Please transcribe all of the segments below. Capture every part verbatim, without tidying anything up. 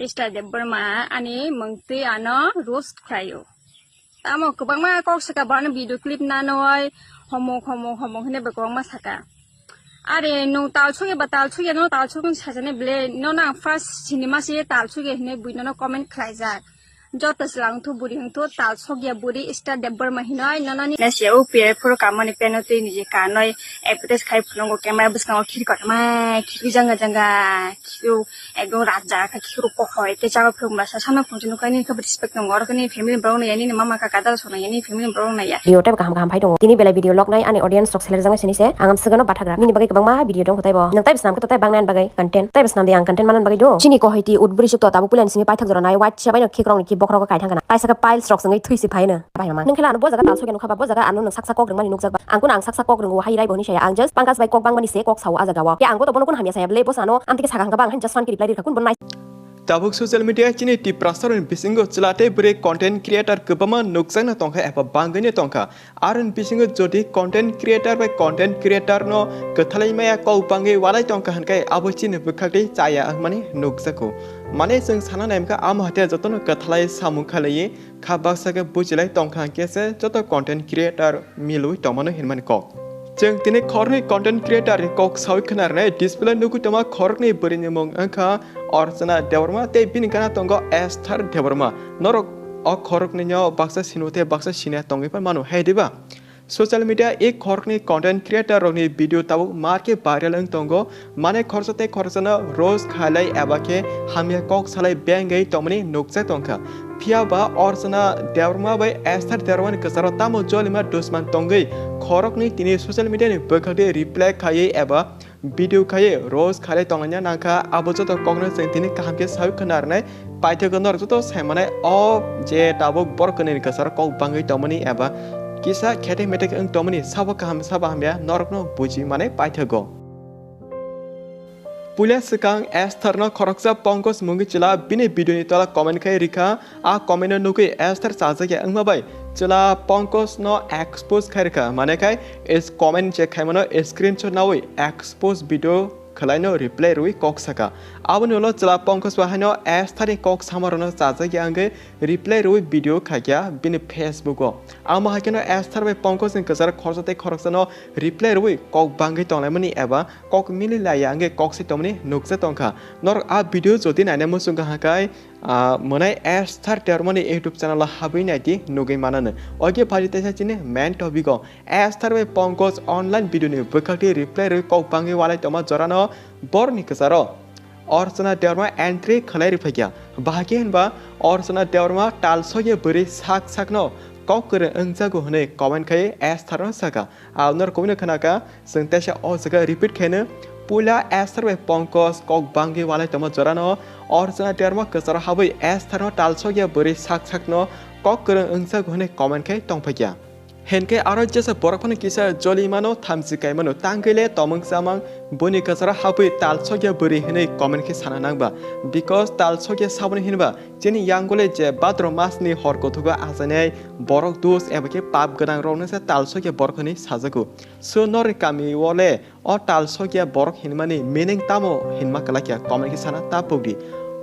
Esther Debbarma ani mungtwi ano roast khlaio. Tamo kwbangma kok saka bo ano video clip nanoi homok homok homok hinwi bo kwbangma saka. Are nwng talsokya ba talsokya no talsok wng sajani ble no nang first cinema se talsokya hinwi bui nono comment khlaijak. Joto chwla wngthu buri wngthu talsokya buri Esther Debbarma hinoi nono ni. Nasi o pia phuru kamani peno twi niji kanoi advertise khai phunungo kemai bwskango khiri kotorma khiri janga janga khiri ekdom rajak kha khiri kohoi te chago phunung basa sana phunung nukani khe respect nungo oro khe ni family borok nai yani mama kaka dal sona yani family borok nai ya. Video tei kaham kaham phai tongo. Tini belai video log nai ani audience rok selek jang sini se ang am swgano bathagra. Nini bagwi kwbangma video dong tei bo. Nwng tei bwsnam khe to tei bang nai bagwi content. Tei bwsnam de ang content manan bagwi do. Chini kohoi ti utburi suk to tabuk puila simi paithak jora nai white se bai no khikrok ni ki bokhrogo kai thang kana. Taisa khe piles rok swngwi thwi se phai no. Bai mama. Nwng khe la ano bo jaga talsok ya nukha ba bo jaga ano nwng saksa kok rwngmani nukjak ba. Ang kuno ang saksa kok rwngo hai rai bo hinwi saya. Ang just Pankaj bai kok bangmani se kok sao ah jaga o. Ya ang bo to bono kun hamya saya ble bo sano. Amtike sakha hwnkha ba ang just fan khe reply rikha kun bono nai. Tabuk social media chini Tiprasaroni bisingo chwla tei bwrwi content creator kwbangma nukjakna tongkha eba bangwino tongkha. Aroni bisingo jodi content creator bai content creator no kwthalai maya kok bangwi walai tongkha hwnkhe abo chini bwkhak tei chaya wngmani nukjago. Mane chwng sana naimkha amo hate jotono kwthalai samung khalaiwi kha baksa khe buchilai tongkha hwnkhe se joto content creator milwi tongmano hinmani kok. Chwng tini khoroknwi content creator ni kok sawi khna rwnai display nugwi tongma khoroknwi bwrwini mung wngkha Archana Debbarma tei bini gana tongo Esther Debbarma. Norok o khoroknwino baksa sinu tei baksa sinya tongwi phano mano hai diba? Social media e khoroknwi content creator rokni video tabuk mar khe viral wng tongo. Mane khoroksa tei khoroksano roast khailai eba khe hamya kok salai bengwi tongmani nukjak tongkha. Phiya ba Archana Debbarma bai Esther Debbarma ni kwcharo tamo jolima dusman tongwi khoroknwi tini social media ni bwkhak twi reply khaiwi eba video khaiwi roast khailai tonglaina nangkha. Abo joto kokno chwng tini kaham khe sawi khna rwnai paithago norok joto sai manai o je tabuk borok kwnwi ni kwcharo kok bangwi tongmani eba kisa khetek metek wng tongmani sabo kaham sabo hamya norokno buji manai paithago. Puila swkang Esther no khoroksa Pankaj mungwi chwla bini video ni tola comment khai rikha. A comment no nugwi Esther chajak ya wngma bai chwla Pankaj no expose khai rikha. Mane khai is comment check khai mano screenshot nawi expose video khwlai no reply rwi kok saka. Aboni ulo chwla Pankaj bo haino Esther ni kok sama rwno chajak ya wngwi reply rwi video khaikha bini Facebook o. Amo hai kheno Esther bai Pankaj ni kwcharo khoroksa tei khoroksa no reply rwi kok bangwi tonglaimani eba kok mili laiya wngwi kok se tongmani nukjak tongkha. Norok a video jodi naina muchung kha hwnkhe, ah, mwnai Esther Debbarma ni YouTube channel o habwi naidi nugwi manano. Oge phaidi teisa chini main topic o Esther bai Pankaj online video ni bwkhak twi reply rwi kok bangwi walai tongma jorano borni kwcharo Archana Debbarma entry khlai rwphaikha. Bahai khe hinba Archana Debbarma talsokya bwrwi sak sakno kok kwrwng wngjago hwnwi comment khai Esther no sakha. Ang norok kubui no khna kha, chwng teisa o jaga repeat khaino, puila Esther bai Pankaj kok bangwi walai tongma jorano Archana Debbarma kwcharo habwi Esther no talsokya bwrwi sak sakno kok kwrwng wngjago hwnwi comment khai tongphaikha. Hinkhe aro jesa borok phano kisa joli mano, thamchi kai mano, tangwi le tomwng chamang boni kwcharo habwi talsokya bwrwi hwnwi comment khe sana nangba, because talsokya saboni hinba chini yango le je bhadro masni hor kothugo achainai borok dus eba khe pap gwnang rokno se talsokya borok hwnwi sajago. So norni kami o le o talsokya borok hinmani meaning tamo hinma kwlai kha, comment khe sana ta pokdi.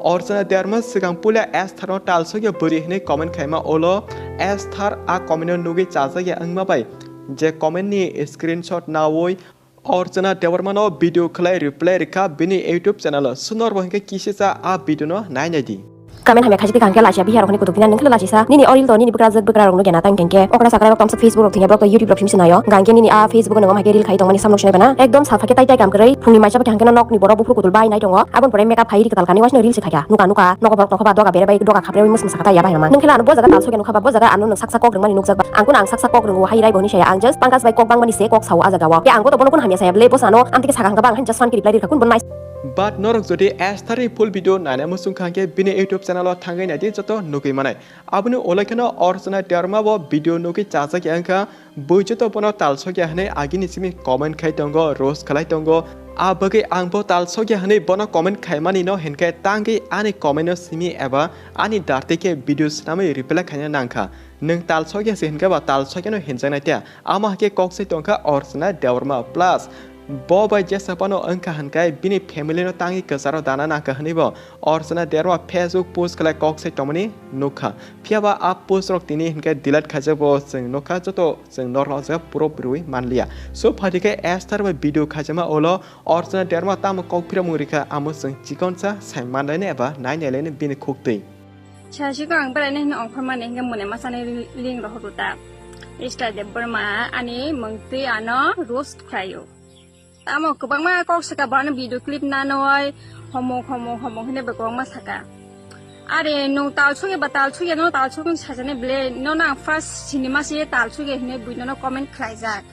Archana Debbarma swkang puila Esther no talsokya bwrwi hwnwi comment khaima ulo Esther a comment no nugwi chajak ya wngma bai je comment ni screenshot nawi Archana Debbarma no video khlai reply rikha bini YouTube channel o. So norok bo hinkhe kisa cha a video no nai nai di. Comment hamya khaijak kha hwnkhe lachiya bihar rokni kutuk dina nwng kheno lachisa. Nini o reel to nini bwkrajwk bwkrarokno gena tang tengkhe. Okra sakrai rok tomsa Facebook rok thwngya borok to YouTube rok phimsi naio. Hwnkhe nini a Facebook no wngma khe reel khai tongmani samung sinai bana. Ekdom salsa khe tai tai kam kwrwi. Phungni maisa bakhe hwnkhe no nokni borok buphuru kutul bai nai tongo. Aboni pore makeup khai ri kwtal kanwi waisno reel se khaikha. Nuka nuka nogo borok tongkha ba doga bere bai doga khapre wi muchung sakha tai ya bai hwnma. Nwng khela ano bo jaga talsokya nukha ba bo jaga ano nwng saksa kok rwngmani nukjak ba. Ang kuno ang saksa kok rwngo hai rai bo hwnwi saya. Ang just Pankaj bai kok bangmani se kok sao a jaga o. Ya ang bo to bono kun hamya saya ble bo sano. Amtike sakha hwnkha ba ang just fan khe reply rikha kun bono nai. But norok jodi Esther ni full video naina muchung kha hwnkhe bini YouTube channel o thangwi naidi joto nugwi manai. Aboni ulo kheno Archana Debbarma bo video nugwi chajak ya wngkha. Bui joto bono talsokya hwnwi agini simi comment khai tongo, roast khlai tongo. A bagwi ang bo talsokya hwnwi bono comment khaimani no hinkhe tangwi ani comment no simi eba ani dartwi khe video swnamwi reply khaina nangkha. Nwng talsokya se hinkhe ba talsokya no hinjaknai tei. Amo hakhe kok se tongkha Archana Debbarma plus Bo bai jesa phano wngkha hwnkhe bini family no tangwi kwcharo dana nangkha hwnwi bo Archana Debbarma Facebook post khlai kok sai tongmani nukha. Phiyaba a post rok tini hwnkhe delete khaijak bo chwng nukha, joto chwng norok o jaga proof rwui manliya. So phaikhe Esther bai video khaijama ulo Archana Debbarma tamo kok phiramung rikha amo chwng chikonsa sai manlaini eba nainailaini bini khuktwi. Sasiko ang beraina hino ongkhormani hingke mone masani ling rohorota. Esther Debbarma ani mungtwi ano roast khlaio. Tamo kwbangma kok saka bo ano video clip nanoi homong homong homong hine bo kwbangma saka. Are nung talsuk eba talsuk ya no talsuk wng sajani ble no nang first cinema se talsuk ya hine bui no comment khlaijak.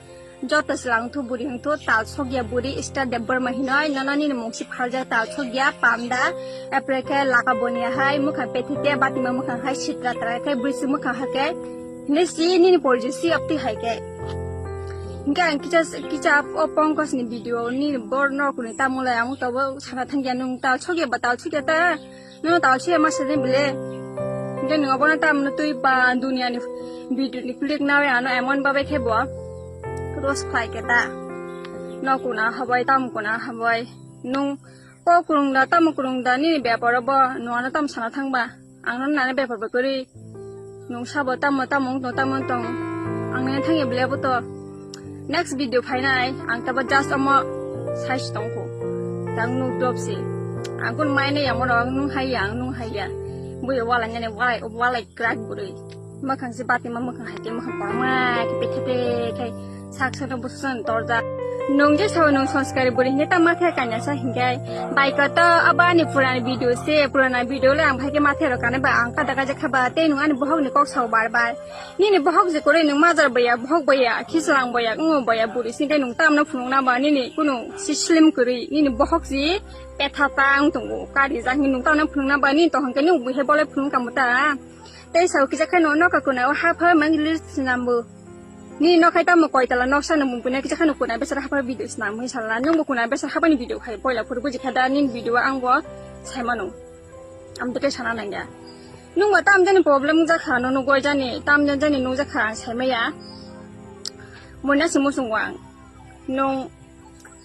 Joto chwla wngthu buri wngthu talsok ya buri Esther Debbarma hinoi nono nini mungsi phaljak talsok ya panda epre khe laka bonia hai mukhang pethi khe batima mukhang hai sitra tara khe brisi mukhang hai khe hinui si nini porji si apti hai khe. Hingke ang kicha kicha o Pankaj ni video nini bor no kuni tamulai ang tobo sana thangya nung talsok ya ba talsok ya ta. Nono talsuk ya masa de bile. Hingke nwng abono tamno twi ba duniani video ni click nawi ano emon babai khe bo. Roast khlai khe ta. No kuna habai tam kuna habai. Nwng ko kurung da tam kurung da nini beparo bo nwng ano tam sana thangba. Ang no nani bepar bo kwrwi. Nwng sabo tamo tamo wng tong tamo wng tong. Ang nini thangya bile bo to. Next video phainai ang tabo just omo size tongkho. Tang nuk drop si. Ang kun mai ne yamo rok nung hai ya, ang nung hai ya. Bui wala nyane walai, walai krak buri. Makhang si bati ma makhang hai ke makhang korma ke pe ke pe kai sak sak no busan torja. Nung je sao nung sanskari buri hine ta mathe kanya sa hingkai. Bai ko to abani purani video se, purana video le ang bhai ke mathe ro kane ba ang kada kaja khaba te nung ani bohok ni kok sao bar bar. Nini bohok je kwrwi nwng majar baya, bohok baya, khichlang baya, wngo baya, buri singkhe nwng tamno phunukna ba nini kunu si slim kwrwi, nini bohok si petha ta wng tongo, kari jak hinwi nwng tamno phunukna ba nini tong hwnkhe nwng buihe bolai phunuk kamo ta. Tei sao kisa khe nwng nokha kuna o hapha mang list sinambo. Nini nokhai tamo koitala noksa nwng buina kisa khe nwng kuna besar hapha video sinamwi sala, nwngbo kuna besar haphani video khai poila phuru buji kha da nini video ang bo saimano. Amtwkhe sana nangya. Nwngba tamjani problem wngjakha, no nugwi jani, tamjani nukjakha ang saimaya. Moina se muchungo ang. Nwng,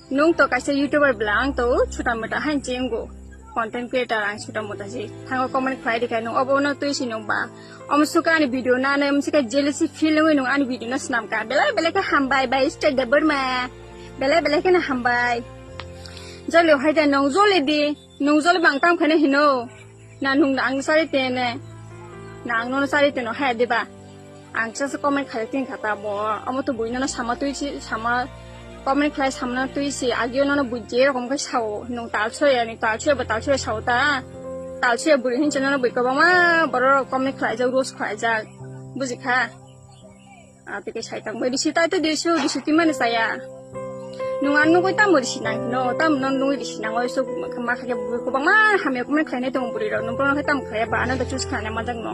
nwng to kaisa YouTuber bla, ang to chuta muta hain chengo. Content creator ang chuta muta si. Thango comment khlai rikha nwng obo no twi si nwngba. Om suka ani video na, na, om suka jealousy feel wngwi nwng ani video no snamkha. Belai belai khe hambai bai Esther Debbarma. Belai belai khe no hambai. Jolio hai da nwng jole di. Nwng jole bang tam khaina hino. Na nwng ang sari tene. Na ang nono sari teno hai diba. Ang sa sa comment khlai tin kha ta bo. Amo to buino na sama twi si sama comment khlai sama twi si agio nono bujje rokom khe sao. Nwng talsoi ani talsoi ba talsoi sao ta. Talsoi buri hin chano bui ko bama boro comment khlai jak roast khlai jak. Buji kha. Ah, tike sai tang bai risi tai to disu, disu ti mani saya. Nung an nugui tamo risi nang no, tam non nugui risi nang oi so ma kha ke bui ko bang ma hamya ko ma khlai nai tong buri ro, nung ko no tam khlai ba ano da chus khlai ma jang no.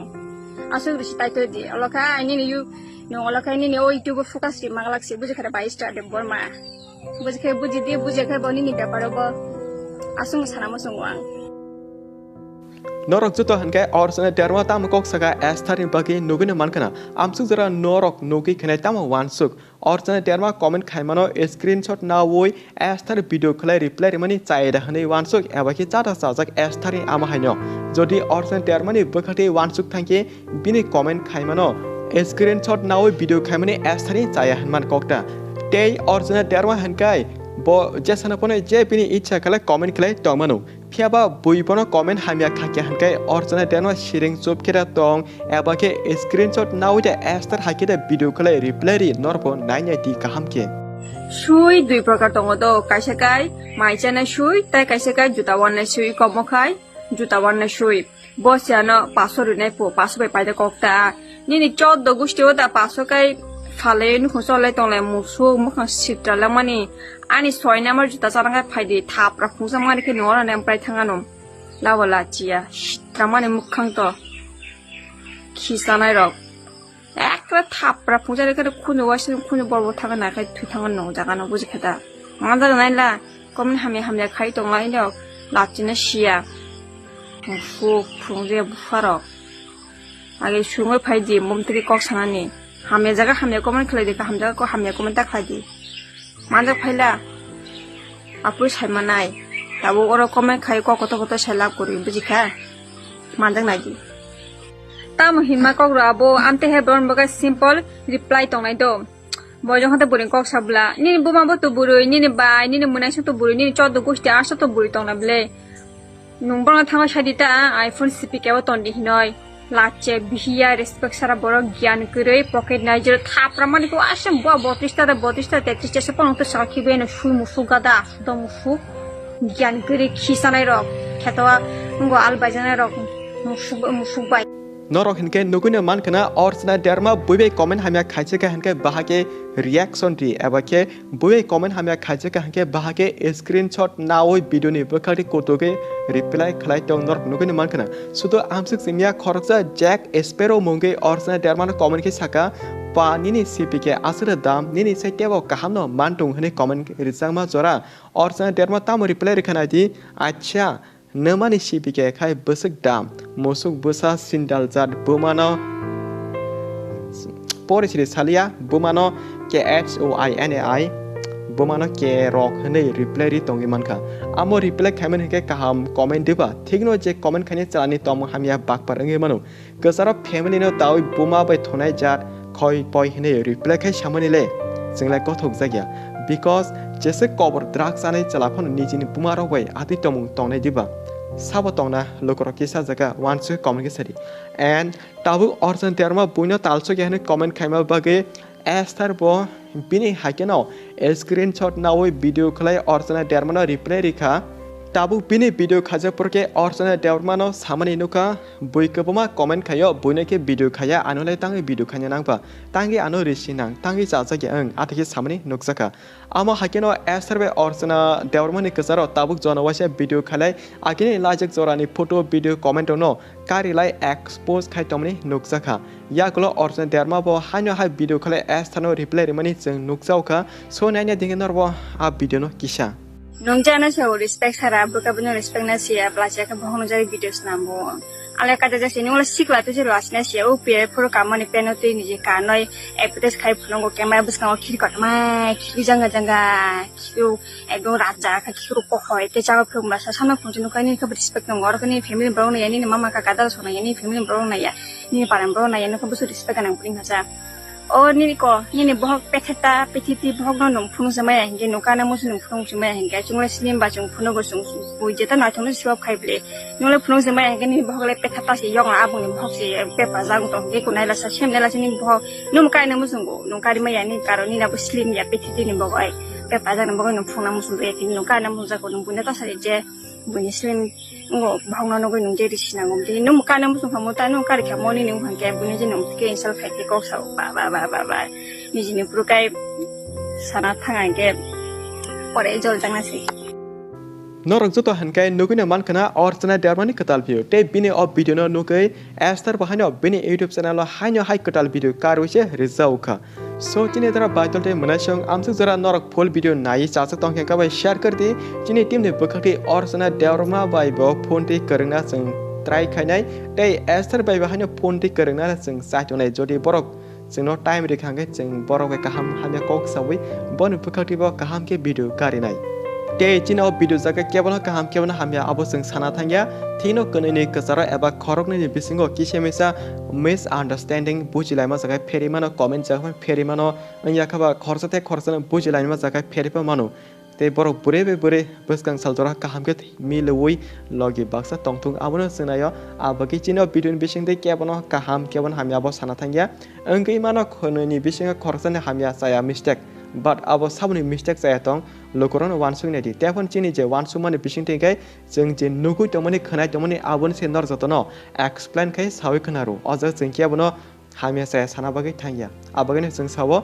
Asu risi tai to di, olo kha ani ni yu, no olo kha ani ni o YouTube focus ri ma lak si buji kha bai Esther Debbarma. Buji kha buji di, buji kha boni ni beparo bo. Asung sana mo sung wang. Norok joto hwnkhe Archana Debbarma tamo kok saka Esther ni bagwi nugwino mankha na. Amsuk jora norok nugwi khenai tamo wansuk. Archana Debbarma comment khaimano screenshot nawi Esther video khlai reply rimani chaya da hwnwi wansuk eba khe chata chajak Esther ni ama haino. Jodi Archana Debbarma ni bwkhaktwi wansuk thangkhe bini comment khaimano screenshot nawi video khaimani Esther ni chaya hwnman kokta. Tei Archana Debbarma hwnkhai bo jesano phano je bini ichha khlai comment khlai tongmano. Phiyaba bui bono comment hamya khakya hwnkhe Archana Debbarma siring chup khe da tong eba khe screenshot nawi da Esther hai khe da video khlai reply ri norbo nainai di kaham khe. Sui dui prokar tongo do, kaisa kai mai chanai sui, tai kaisa kai juta wannai sui, komo khai juta wannai sui. Bo se ano paso rinai po, paso bai paide kokta. Nini choddo gusti o da paso kai phalai nukhung cholai tonglai musuk mukhang sitra langmani. Ani soi namar juta chana kai phaidi thapra khungsa mani khe nungora nem prai thangano. Labo lachiya sitra mani mukhang to khisanai rok. Ekre thapra phungjak ekre khunu waisa khunu bol bol thangna khai thwi thangna nung jaga no buji khe da. Manjak nai la, comment hamya hamya khai tong lai no, lachina siya. Phung phung je bupha rok. Age sungwi phai di, mom twi kok sanani. Hamya jaga hamya comment khlai di, hamya jaga ko hamya comment ta khlai di. Manjak phai la. Apui saimanai. Tabuk oro comment khai kok kotor kotor sai lab kwrwi, bujikha? Manjak naidi. Tamo hinma kok rw abo, amte he borok ni bagwi simple reply tongnai do. Bo jong hote bwrwi kok sabla. Nini buma bo to bwrwi, nini bai, nini mwnaisong to bwrwi, nini chodo gusti aso to bwrwi tongna ble. Nung borokno thango sadi ta, iPhone C P K o tondi hinoi. Lache, bihiya, respect sara borok, giyan kwrwi, pocket naijero, thapra mani ko asem bo botista da, botista, tetris, chesa ponong to sakhi beno, sui musuk gada, asudo musuk, giyan kwrwi, khisanai rok, khetoa, ngo al baijanai rok, musuk, musuk bai. Norok hinkhe nugwino mankha na, Orchana Derma buibai comment hamya khaijaka hinkhe bahake reaction di, eba khe buibai comment hamya khaijaka hinkhe bahake screenshot nawi video ni bwkhakni kutugwi reply khlai tong norok nugwino mankha na. Sudo amsuk simya khoroksa Jack Sparrow mungwi Orchana Derma no comment khe saka, "Pa nini C P K aswk dam, nini sai tebo kaham no mantung," hwnwi comment rijakma jora. Orchana Derma tamo reply rwkha naidi, "Acha, nwmani C P K khai bwswk dam, musuk bwsa sindal jat bumano pori siri saliya, bumano K H O I N A I, bumano K rok," hwnwi reply ri tongwi mankha. Amo reply khaimani hinkhe kaham comment diba? Thikno je comment khaini chalani tongmung hamya bakpar wngwi mano. Kwcharo family no dawi buma bai thonai jat khoi poi hinwi reply khai samani le chwng lai kothok jakya, because jese kobor drugs anai chwla phano nijini buma rok bai atwi tongmung tongnai diba? Sabo tongna lukurok kisa jaga wansuk comment khe sadi. And tabuk Orchana Derma buino talsokya hinwi comment khaima bagwi Esther bo bini haikeno screenshot nawi video khlai Orchana Dermano reply rikha. Tabuk bini video khaijak porke Orchana Dermano samani nukha, bui kwbangma comment khaio, buino khe video khaiya, ano le tangwi video khaina nangba, tangwi ano risi nang, tangwi chajak ya wng, athikhe samani nukjakha. Amo haikeno Esther bai Orchana Dermani kwcharo tabuk jono waisa video khailai, agini lajak jorani photo, video, comment rokno karilai expose khai tongmani nukjakha. Yagulo Orchana Derma bo haino hai video khalai Esther no reply rimani chwng nukjaokha. So naina dingkhe norbo a video no kisa. Nung jana se o respect sara, buka bini respect na siya, plus ya khe bohong nung jari video snambo. Ale kada jasi nung la sikla tu jero asina siya, o pe phuru kamani pen o twi ni je kanoi advertise khai phunungo camera bwskango khiri kotor mai khiri janga janga khiri ekdom raja kha khiro pohor, tei chago phirok masa sama phunukjak nukha, nini khe respect tongo, oro khe nini family borok naiya, nini mama kaka dada song naiya, nini family borok naiya, nini paran borok naiya, nokha bwswk respect gwnang bwrwi hwnsa. O nini ko, nini bohok petheta, pethiti bohokno nwng phunukjak maya hinkhe, nokha nang musu nwng phunukjak maya hinkhe, chwngno sini ba chwng phunugo chwng, chwng bui jeta naithokno siwak khai bwle, nwngno phunukjak maya hinkhe, nini bohok le petheta se yokna aboni bohok se bepajak tong hinkhe, kunai lasa sem nai lasa nini bohok, nwng kaina muchungo, nwng kari maya ni karon nini abo slim ya, pethiti ni bohok ai. Bepajak ni bagwi nwng phunukna muchung tongya, tini nwng kana muchung jako, nwng buino ta sari je buini slim wngo, bohokno nugwi nwng je risi nango, tini nwng kana muchung kha mo ta nwng kari kha mo nini wngkha khe buino je nwng khe insult khai khe kok sao, ba, ba, ba, ba, ba, nijini phuru kai sana thang ang khe pore jol jang na se. Norok joto hinkhe nugwino mankha na Orchana Dermani kwtal video, tei bini o video no nugwi Esther bo haino bini YouTube channel o haino hai kwtal video karwi se rijao kha. So, chini jora baitol tei mwnaisong amsuk jora norok full video naiwi chajak tongkhe wngkha bai share kar di. Chini team ni bwkhak twi Orchana Derma bai bo phone twi kwrwngna chwng try khainai, tei Esther bai bo haino phone twi kwrwngna chwng chai tongnai. Jodi borok chwngno time rikha hwnkhe chwng borok bai kaham hamya kok saui boni bwkhak twi bo kaham khe video karinai. Tei chini o video jaga kebono kaham kebono hamya abo chwng sana thangya. Thikno kwnwi ni kwcharo eba khoroknwi ni bisingo kisa misa misunderstanding bujilaima jaga pherimano, comment jaga pherimano, wngya khe ba khoroksa tei khoroksano bujilaima jaga pheripa mano. Tei borok bwrwi bai bwrwi bwskang sal jora kaham khe miliui logi baksa tongthung abono chwngnaio. Abagwi chini o video ni bisingtwi kebono kaham kebono hamya abo sana thangya. Wngwi mano khwnwi ni bisingo khoroksani hamya chaya mistake, but abo saboni mistake chaya tong, lukurokno uansuknai di. Tei aphano chini je uansukmani bisingtwi hwnkhe chwng je nugwi tongmani, khwnai tongmani, aboni se norok jotono explain khai saui khna rw. O jaga chwng khe abono hamya chaya sana bagwi thangya. Abagwino chwng sao,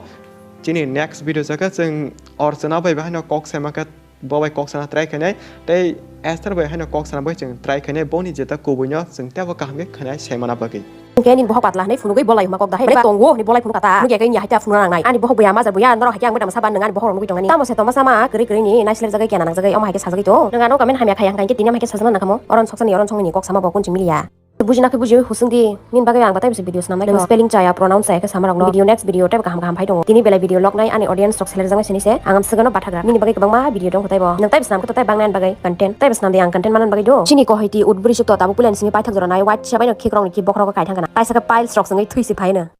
chini next video jaga chwng Orchana bai bahaino kok saima khe, bo bai kok sana try khainai, tei Esther bai haino kok sana bagwi chwng try khainai, boni jeta kubuino chwng teibo kaham khe khwnai saimana bagwi. Hwnkhe nini bohok patla hwnwi phunugwi bolai hwnma kok dahai tongo hwnwi bolai phunuk kha ta. Nukya khe wngya hai khe phunukna nangnai. Ani bohok buya majra buya norok hai khe ang bwtama saba nwng ani bohok rok nugwi tongmani. Tamo se toma sama kwrwi kwrwi ni naislek jagwi kena nang jagwi omo hai khe sajagwi tongo. Nwng ano comment hamya khai hwnkha hwnkhe tini omo hai khe sajagna nang kha mo. Oron soksa ni oron songni ni kok sama bo kunching miliya. Bujina khe bujiwi husung di, nini bagwi ang taibo se video swnamnai kho. Spelling chaya, pronounce chaya khe sama rokno video, next video teibo kaham kaham phai tongo. Tini belai video lognai ani audience rok selerjaknai sini se ang amswkano bathakgra. Nini bagwi kwbangma video tongkho taibo. Nwng taibo swnam khe to tai bangnai ani bagwi content. Taibo swnam di ang content manani bagwi do. Chini kohoi ti utburi sukto tabuk puilani simi paithak jora nai, waisa baino khikrokni khi bokhorogo kaithang kana. Taisa khe piles rok swngwi thwi se phaino.